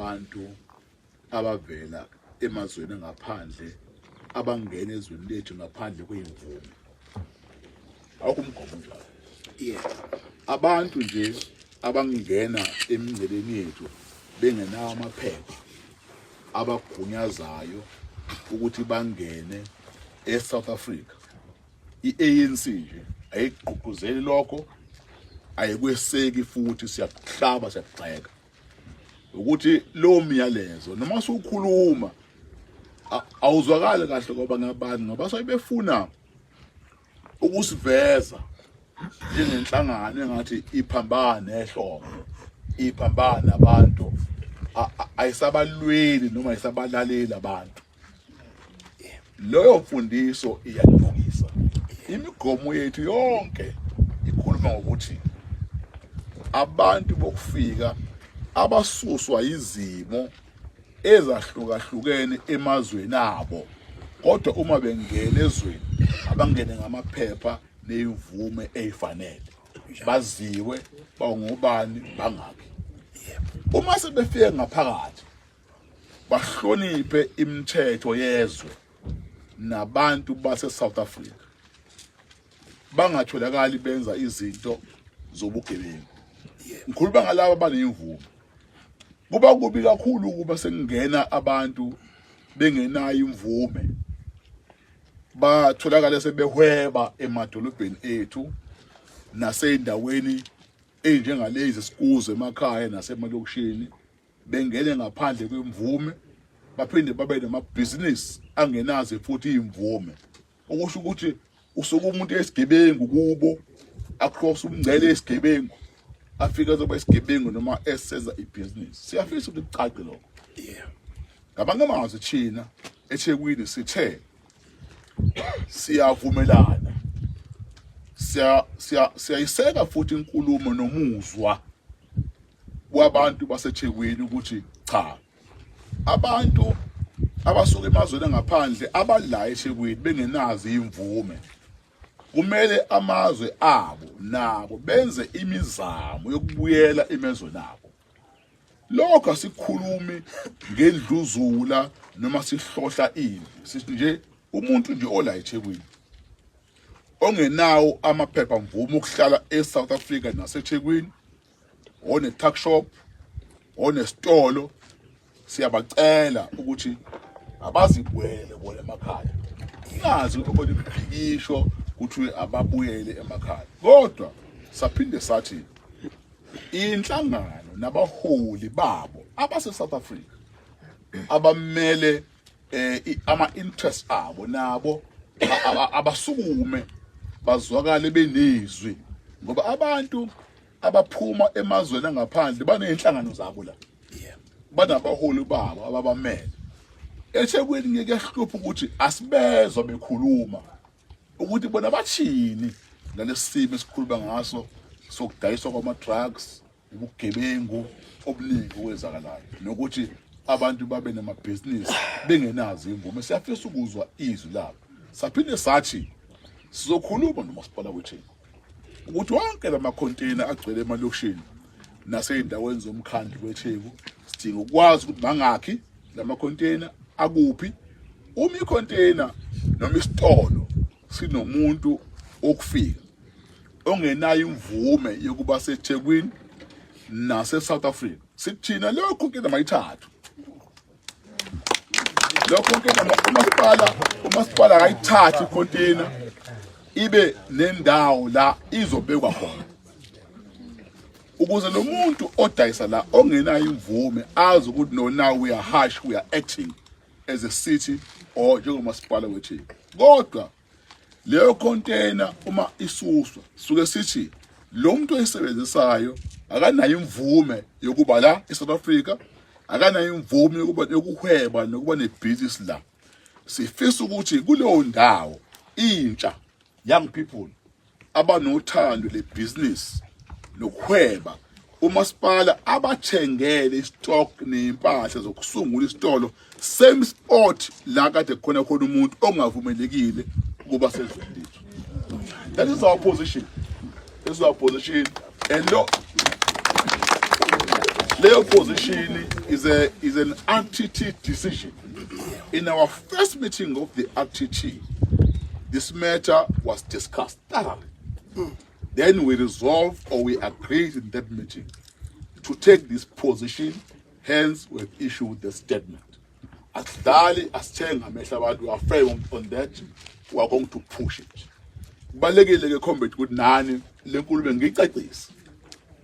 abantu abavela emazweni angaphandle abangena ezweni lethu ngaphandle kwemvume. Awukho umgomo njalo. Abantu nje abangena emingceleni yethu bengenawo amaphepha abagunyazayo ukuthi bangene eSouth Africa. I-ANC nje ayigqugquzeli lokho, ayikweseki futhi siyakuhlaba, siyakugxeka ukuthi lo myalezo noma usukhuluma awuzwakali kahle kwabanye abantu ngoba sebefuna ukusiveza njengenhlangano engathi iphambana ehlobo, iphambana abantu, ayisabalweli noma ayisabalaleli abantu. Leyo mfundiso iyadukisa. Imigomo yethu yonke ikhuluma ngokuthi abantu bokufika abasuswa izimo ezahlukahlukene emazweni abo, kodwa uma bengena ezweni abangene ngamaphepha nemvume eyifanele, baziwe bangobani, bangaphi. Uma sebefike ngaphakathi bahloniphe imithetho yezwe nabantu base South Africa, bangatholakali benza izinto zobugebengu. Ngikhuluma ngalabo abanemvume. Kuba kubi kakhulu ukuba sekungena abantu bengenayo imvume, batholakale sebehweba emadolobheni ethu nasey'ndaweni ey'njengalezi esikuzo emakhaya nasemalokishini, bengene ngaphandle kwemvume, baphinde babe namabhizinisi angenazo futhi iy'mvume. Okusho ukuthi usuke umuntu esigebengu kubo, across umngcele esigebengu, afike azoba isigebengu noma esenza ibhizinisi. Siyafisa ukuthi kucace lokho. Ngamanye amazwi thina eThekwini sithe siyavumelana, siyayiseka futhi inkulumo nomuzwa wabantu baseThekwini ukuthi cha, abantu abasuka emazweni angaphandle abala eThekwini bengenazo imvume, kumele amazwe abo nabo benze imizamo yokubuyela emezweni abo. Lokho asikhulumi ngendluzula noma sihlohla impi, sithi nje umuntu nje ola eThekwini ongenawo amaphepha mvume okuhlala eSouth Africa naseThekwini, one tuck shop, onesitolo, siyabacela ukuthi abazibuyele bona emakhaya. Ingazi ukuthi khona imibhikisho kuthiwe ababuyele emakhaya, kodwa saphinde sathi inhlangano nabaholi babo abase South Africa abamele ama interest abo nabo abasukume bazwakale benezwi, ngoba abantu abaphuma emazweni angaphandle baney'nhlangano zabo la, banabaholi babo ababamele. EThekwini ngeke kuyahlupha ukuthi asibezwa bekhuluma ukuthi bona bathini ngalesi simo esikhuluma ngaso sokudayiswa kwama-drugs, ubugebengu obuningi okwenzakalayo, nokuthi abantu babe namabhizinisi bengenazo imvume. Siyafisa ukuzwa izwi labo. Saphinde sathi sizokhuluma nomasipala weTheku ukuthi wonke lamakhonteyina agcwele emalokishini nasey'ndaweni zomkhandlu weTheku, sidinga ukwazi ukuthi mangakhi lamakhonteyina, akuphi. Uma ikhonteyina noma isitolo sinomuntu okufika ongenayo imvume yokuba seThekwini nase-South Africa, sithina leyo khonteyina mayithathwe. Lokho umasipala akayithathi ikhonteyina ibe nendawo la izobekwa khona, ukuze lo muntu odayisa la ongenayo imvume azi ukuthi no, now we are harsh, we are acting as a city or njengomasipala weTheku. Kodwa leyo container uma isuswa, suke sithi lo muntu oyisebenzisayo akanayo imvume yokuba la eSouth Africa, akanayo imvume yokuba yokuhweba nokuba nebhizinisi la. Sifisa ukuthi kuleyo ndawo intsha, young people abanothando lebhizinisi nokuhweba, umasipala abathengele istock nempahla zokusungula isitolo same spot la kade khona khona umuntu ongavumelekile ukuba sezweni lethu. That is our position. This is our position. And lo Leyo position is an RTT decision. In our first meeting of the RTT, this matter was discussed thoroughly. Then we resolved or we agreed in that meeting to take this position. Hence, we've issued the statement. Asidlali, asithenga amehlo abantu. We are firm on that. We are going to push it. Kubalulekile ke, comrade, ukuthi nani le nkulumo ngiyicacise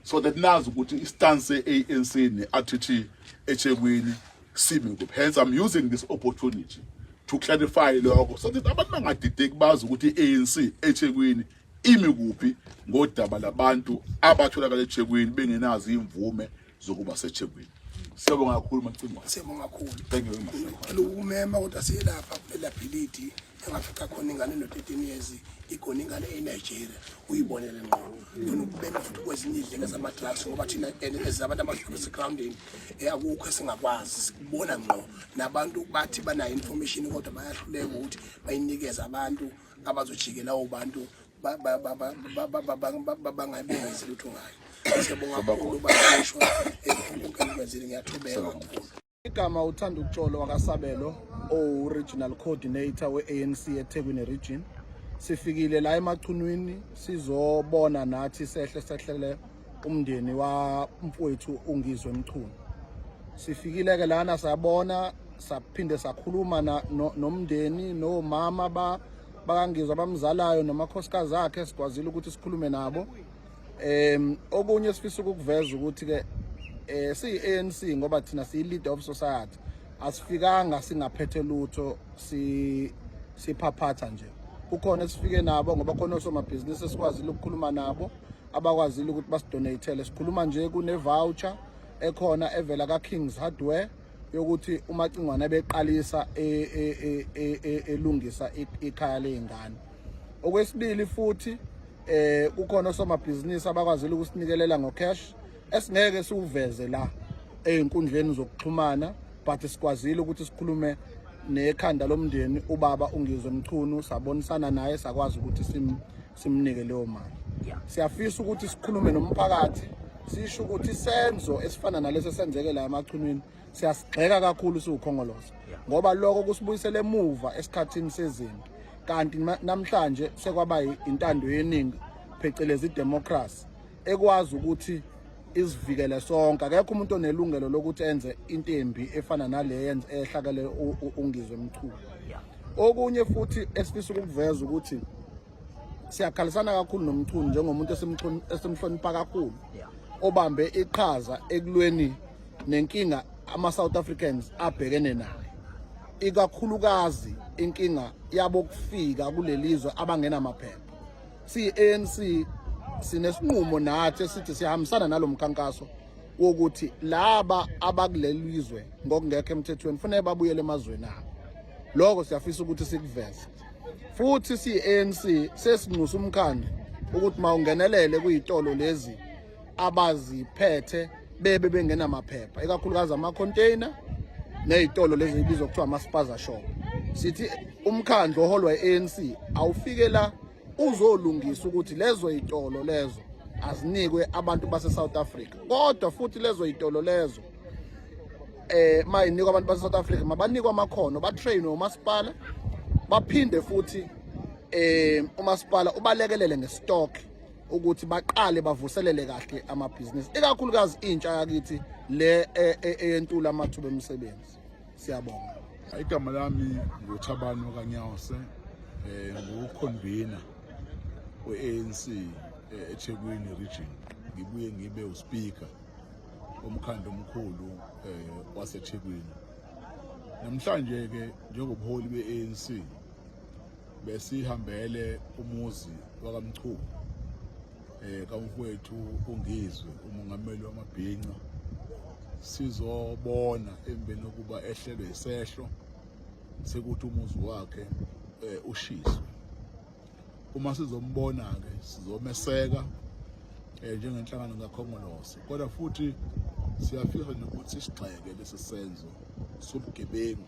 so that nazi ukuthi i-stance se-ANC ne-RTT eThekwini simi kuphi. Hence I'm using this opportunity to clarify lokho so that abantu bangadideki, bazi ukuthi i-ANC eThekwini imi kuphi ngodaba labantu abatholakala eThekwini bengenazo imvume zokuba seThekwini. Siyabonga kakhulu, Macingwane. Siyabonga kakhulu. Thank you very much. Ngicela ukumema kodwa siye lapha kulela bhilidi engafica khona ingane no-13 years igona ingane eNigeria, uyibonele ngqo. Funa ukubeka futhi kwezinye izindlela zama-drugs ngoba thina as abantu abahlala esegroundini akukho esingakwazi, sikubona ngqo. Nabantu bathi banayo information kodwa bayahluleka ukuthi bayinikeze abantu abazojikela bantu bangabenzi lutho ngayo. Siyabonga kakhulu basheshwa konke nikwenzile, ngiyathobeka kakhulu. Igama uthanda ukutsholwa wakaSabelo, owu-regional coordinator we-ANC eThekwini region. Sifikile la eMachunwini sizobona nathi sehle sehlele umndeni wa mfowethu uNgizwe Mchunu. Sifikile ke lana sabona, saphinde sakhuluma nomndeni nomama ba bakaNgizwe abamzalayo namakhosikazi akhe, sikwazile ukuthi sikhulume nabo. Okunye sifisa ukukuveza ukuthi ke siyi-ANC, ngoba thina siyi-leader of society, asifikanga singaphethe lutho, si siphaphatha nje. Kukhona esifike nabo ngoba khona osomabhizinisi esikwazile ukukhuluma nabo abakwazile ukuthi basidonatele. Sikhuluma nje kune voucher ekhona evela ka Kings Hardware yokuthi uMacingwane ebeqalisa elungisa ikhaya lezingane. Okwesibili futhi kukhona osomabhizinisi abakwazile ukusinikelela ngo-cash esingeke siwuveze la ey'nkundleni zokuxhumana, but sikwazile ukuthi sikhulume nekhanda lomndeni, ubaba uNgizwe Mchunu, sabonisana naye, sakwazi ukuthi simnike leyo mali. Siyafisa ukuthi sikhulume nomphakathi, sisho ukuthi isenzo esifana naleso esenzeke la eMachunwini siyasigxeka kakhulu siwuKhongolose, ngoba lokho kusibuyisela emuva esikhathini sezimpi, kanti namhlanje sekwaba intando yeningi, phecelezi idemocracy, ekwazi ukuthi isivikele sonke. Akekho umuntu onelungelo lokuthi enze into embi efana nale ehlakele uNgizwe Mchunu. Okunye futhi esifisa ukukuveza ukuthi siyakhalisana kakhulu noMchunu njengomuntu esimhlonipha kakhulu, obambe iqhaza ekulweni nenkinga ama-South Africans abhekene nayo, ikakhulukazi inkinga yabokufika kulelizwe abangenamaphepha. Siyi-ANC sinesinqumo nathi esithi sihambisana nalomkhankaso wokuthi laba abakuleli lizwe ngokungekho emthethweni kufanele babuyele emazweni abo. Lokho siyafisa ukuthi sikuveze. Futhi siyi-ANC sesinxusa umkhandlu ukuthi mawungenelele kuyitolo lezi abaziphethe bebe bengenamaphepha, ikakhulukazi ama-container ney'tolo lezi ezibizwa kuthiwa ama-spaza shop. Sithi umkhandlu oholwa i-ANC awufike la uzolungisa ukuthi lezo y'tolo lezo azinikwe abantu base-South Africa, kodwa futhi lezo y'tolo lezo mayinikwa abantu base-South Africa mabanikwe amakhono, batrainwe umasipala, baphinde futhi umasipala ubalekelele ngestock ukuthi baqale bavuselele kahle amabhizinisi, ikakhulukazi intsha yakithi le eyentula amathuba emisebenzi. Siyabonga. Igama lami nguThabani kaNyawose, ngu-convener we-ANC eThekwini region, ngibuye ngibe uspeaker omkhandlu omkhulu waseThekwini. Namhlanje ke njengobuholi be-ANC besihambele umuzi wakaMchunu kamfowethu uNgizwe, umongameli wamabhinca, sizobona emveni kokuba ehlelwe isehlo sekuthi umuzi wakhe ushiswe. Uma sizombona ke sizomeseka njengenhlangano kaKhongolose, kodwa futhi siyafisa nokuthi sigxeke lesi senzo sobugebengu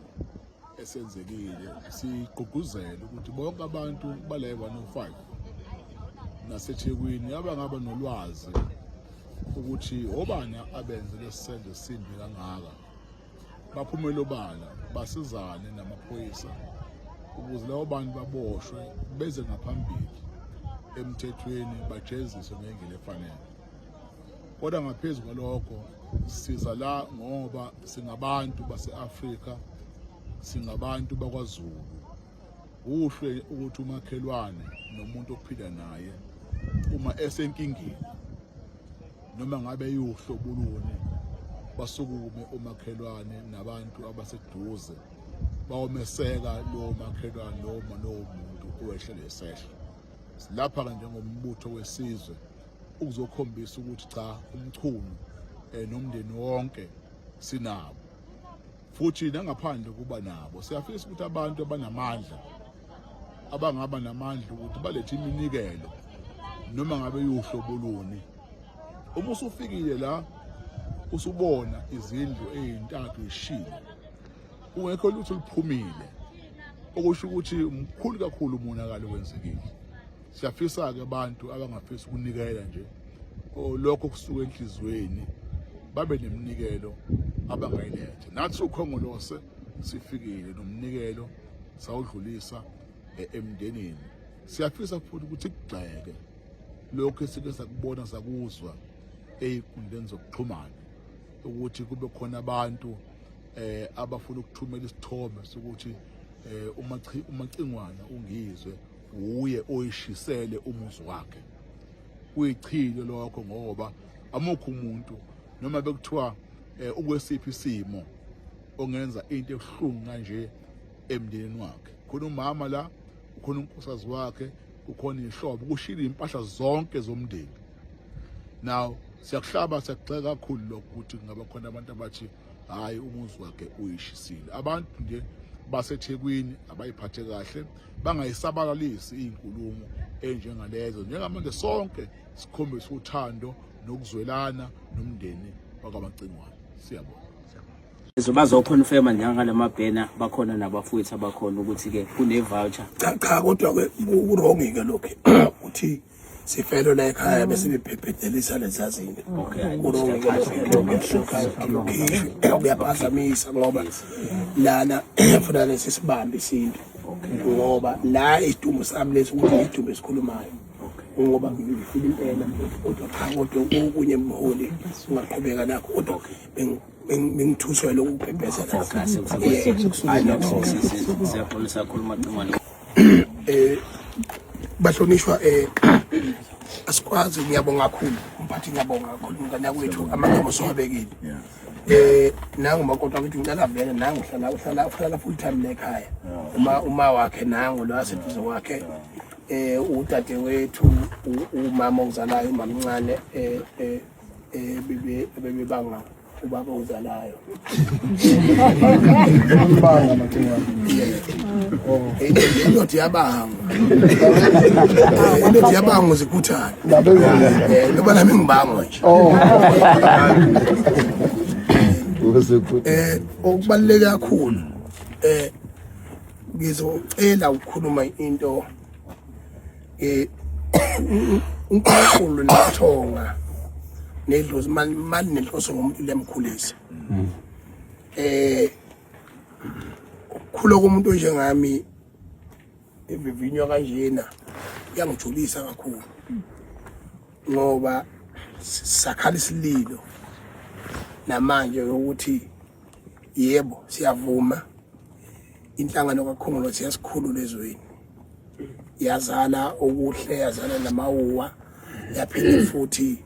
esenzekile, sigqugquzele ukuthi bonke abantu bale 105 naseThekwini abangaba nolwazi. ukuthi obani abenze lesisenzo esimbi kangaka baphumele obala basizane namaphoyisa ukuze labo bantu baboshwe beze ngaphambili emthethweni bajeziswe ngendlela efanele. Kodwa ngaphezu kwalokho siza la ngoba singabantu base-Afrika, singabantu bakwaZulu. Kuhle ukuthi umakhelwane nomuntu ophila naye uma esenkingeni noma ngabe iwuhlobo luni basukume umakhelwane nabantu abaseduze bawomeseka lowo makhelwane noma lowo muntu owehlele isehlo. Silapha-ke njengombutho wesizwe ukuzokhombisa ukuthi cha uMchunu nomndeni wonke sinabo. Futhi nangaphandle kuba nabo siyafisa ukuthi abantu abanamandla abangaba namandla ukuthi balethe iminikelo noma ngabe iwuhlobo luni. Uma usufikile la usubona izindlu ezintathu zishile kungekho lutho oluphumile, okusho ukuthi mkhulu kakhulu umonakalo owenzekile. Siyafisa-ke abantu abangafisa ukunikela nje lokho kusuka enhliziyweni babe neminikelo abangayiletha. Nathi uKhongolose sifikile nomnikelo sawudlulisa emndenini. Siyafisa futhi ukuthi kugxeke lokhu esike sakubona sakuzwa ey'nkundleni zokuxhumana ukuthi kube khona abantu abafuna ukuthumela isithombe sokuthi uMacingwane uNgizwe wuye oyishisele umuzi wakhe. Kuyichilo lokho ngoba amukho umuntu noma bekuthiwa ukwesiphi isimo ongenza into ebuhlungu kanje emndenini wakhe. Khona umama la, kukhona unkosikazi wakhe, kukhona ihlobo, kushile impahla zonke zomndeni. Now siyakuhlaba siyakugxeka kakhulu lokho ukuthi kungaba khona abantu abathi hayi umuzi wakhe uyishisile. Abantu nje baseThekwini abayiphathe kahle, bangayisabalalisi izinkulumo enjengalezo. Njengamanje sonke sikhombisa uthando nokuzwelana nomndeni wakwaMacingwane. Siyabonga. Bazoconfirma njengale mabhena bakhona nabafowethu abakhona ukuthi ke kune voucher. Cha cha kodwa ke ku-wrong ke lokho ukuthi sifelo la ekhaya bese bephephedelisa leza zinto. Ku-wrong ke lokho kuyaphazamisa ngoba lana funa lesi sibambe isintu ngoba la isidumbu sami lesi ukuthi isidumbu esikhulumayo ngoba ngifile impela kodwa cha kodwa okunye mholi ungaqhubeka nakho kodwa bengithuswa lokhu kubhebhezela. Siyaxolisa kakhulu Macingwane. Bahlonishwa asikwazi, ngiyabonga kakhulu umphathi, ngiyabonga kakhulu mngane yakwethu, amagama osowabekile. Nangu makoti wakithi ngicela vele nangu uhlala uhlala uhlala full time la ekhaya. Uma wakhe nangu lo aseduze kwakhe udadewethu umama ozalayo umamncane bebebanga ubaba ozalayo. Umbanga Macingwane. Indoda yabanga. Indoda yabanga uzikhuthana. Noba nami ngibangwa nje. Okubaluleke kakhulu ngizocela ukukhuluma into uNkulunkulu nothonga nedlozi mali nenhloso ngomuntu liyamkhulisa. Ukukhula komuntu onjengami evivinywa kanjena kuyangijulisa kakhulu ngoba sakhala isililo namanje ukuthi yebo siyavuma inhlangano kaKhongolose yasikhulula ezweni, yazala okuhle, yazala namawuwa, yaphinde futhi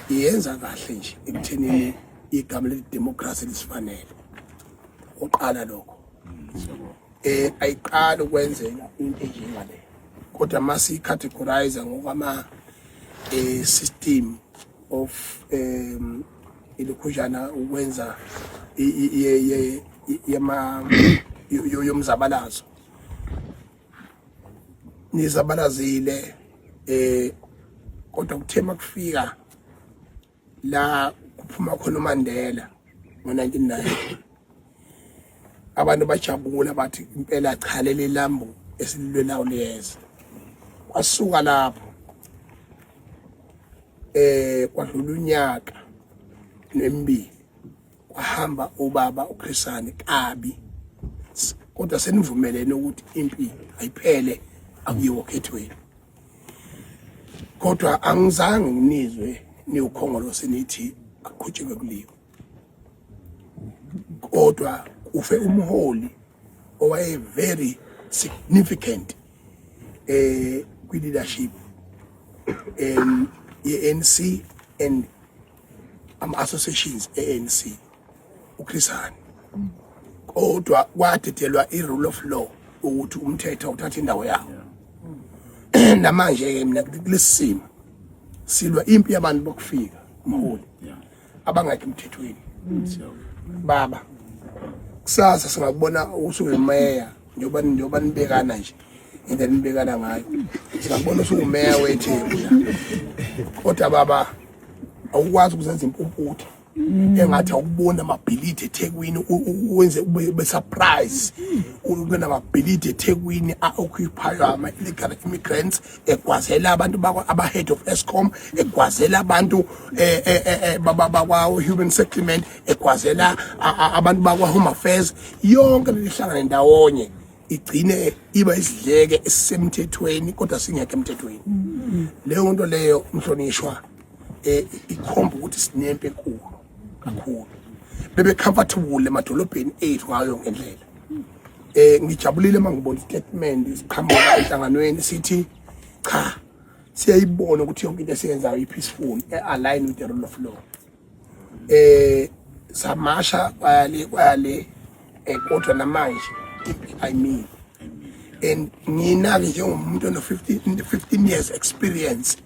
iyenza kahle nje ekuthenini igama leli democracy lisifanele. Uqala lokho ayiqali ukwenzeka into enjengale, kodwa masi categorize ngokwama system of ilokhujana ukwenza yama yomzabalazo nizabalazile kodwa kuthe makufika la kuphuma khona uMandela ngo-1990 abantu bajabula bathi impela cha leli lambu esililwelayo liyeza. Kwasuka lapho Eh kwadlula unyaka nemibili kwahamba ubaba uChrisani kabi kodwa senivumelene ukuthi impi ayiphele akuyiwo okhethweni kodwa angizange nginizwe niwukhongolose nithi aqhutshekwe kuliwe kodwa ufe umholi owaye very significant eh kwi leadership ye-ANC and ama-associations e-ANC uChris Hani kodwa kwadedelwa i-rule of law ukuthi umthetho uthatha indawo yawo namanje-ke mina kulesi simo silwa impi yabantu bokufika mholi abangekho emthethweni baba kusasa singakubona usuyimeya njengoba njengoba nibekana nje into enibekana ngayo singakubona usuwumeya wetheku kodwa baba awukwazi ukuzenza impumputhe engathi awuboni amabhilidi eThekwini wenze ube surprise ube namabhilidi eThekwini a-occupywa ama-illegal immigrants egwazela abantu bakwa aba-head of Eskom egwazela abantu eh, eh, eh, bakwa-human settlement egwazela abantu bakwa-home affairs yonke lelihlangane ndawonye igcine iba isidleke esisemthethweni kodwa singekho emthethweni leyo nto leyo mhlonishwa eh ikhomba ukuthi sinempi enkulu kakhulu bebe comfortable emadolobheni ethu ngayo ngendlela eh ngijabulile uma ngibona istatement siqhamuka enhlanganweni sithi cha siyayibona ukuthi yonke into esiyenzayo i-peaceful e-align with the rule of law eh samasha kwayale kwayale eh, kodwa namanje impi ayimile and ngina-ke njengomuntu ono 15 15 years experience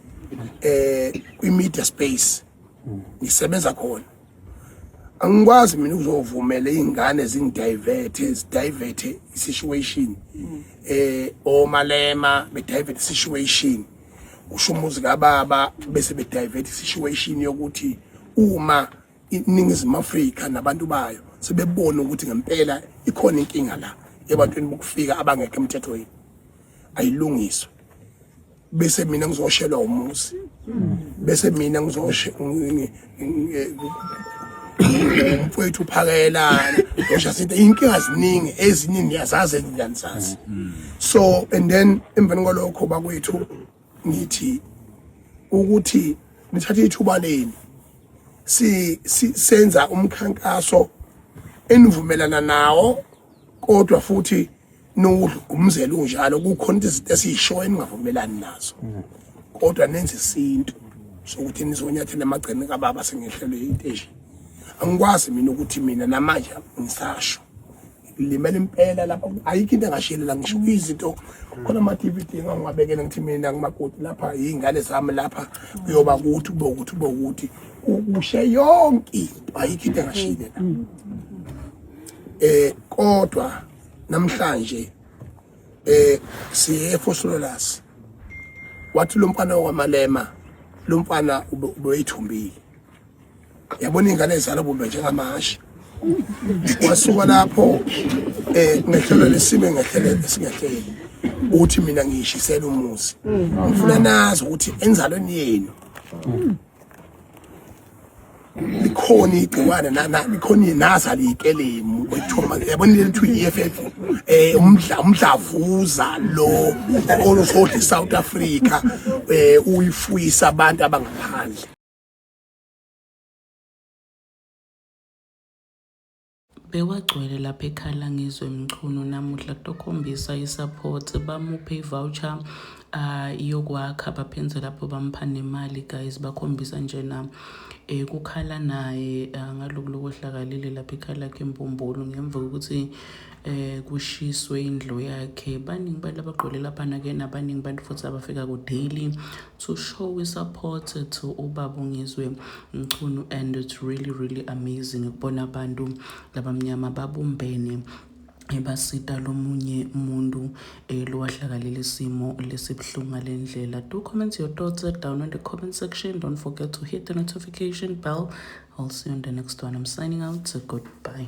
eh kwi-media space ngisebenza khona angikwazi mina ukuzovumela izingane zingidiverte zidiverte i-situation eh omalema bediverte i-situation usho umuzi kababa bese bediverte i-situation yokuthi uma iNingizimu Afrika nabantu bayo sebebona ukuthi ngempela ikhona inkinga la ebantwini bokufika abangekho emthethweni ayilungiswe bese mina ngizoshelwa umuzi bese mina ngizoshe umfowethu uphakela ngosha sinto inkinga ziningi ezinye niyazazi ezinye anizazi so and then emveni kwalokho bakwethu ngithi ukuthi nithathe ithuba lenu si senza umkhankaso enivumelana nawo kodwa futhi nowudlugumzela unjalo kukhona izinto esiyishoyo eningavumelani nazo kodwa nenze isintu sokuthi nizonyathela emagceni kababa sengehlelwe into enje angikwazi mina ukuthi mina namanje ngisasho limele impela lapha ayikho into engashiyelela ngisho izinto khona ama-DVD engangiwabekela ngithi mina ngimakoti lapha iy'ngane zami lapha kuyoba kuthi kube ukuthi kube ukuthi kushe yonke into ayikho into engashiyelela eh kodwa namhlanje eh siye eFosololas wathi lo mfana wakwaMalema lo mfana ubeyithumbile yabona ingane ezala bombe njengamahashi wasuka lapho eh ngehlelo lesimo ngehlelo esingehlele uthi mina ngishisela umuzi ngifuna nazi ukuthi enzalweni yenu likhona igciwane likhona naza liyikelemu kwethoma yabona leli kuthiwa i-EFF eh umdla umdlavuza lo oluzodla iSouth Africa eh uyifuyisa abantu abangaphandle Bewagcwele lapha ekhaya Ngizwe Mchunu namuhla kutokhombisa i-support bamuphe i-voucher yokwakha baphindze lapho bampha nemali guys bakhombisa njena eh kukhala naye uh, ngaloku lokwehlakalile lapha ekhaya lakhe embumbulu ngemva kokuthi eh kushiswe indlu yakhe baningi bantu abagqwele laphana ke nabaningi bantu futhi abafika ku-daily to show support to ubaba uNgizwe Mchunu and it's really really amazing ukubona abantu labamnyama babumbene ebasita lomunye umuntu eh, lowahlakalele isimo lesibuhlungu ngale ndlela. Do comment your thoughts down in the comment section. Don't forget to hit the notification bell. I'll see you on the next one. I'm signing out. Goodbye.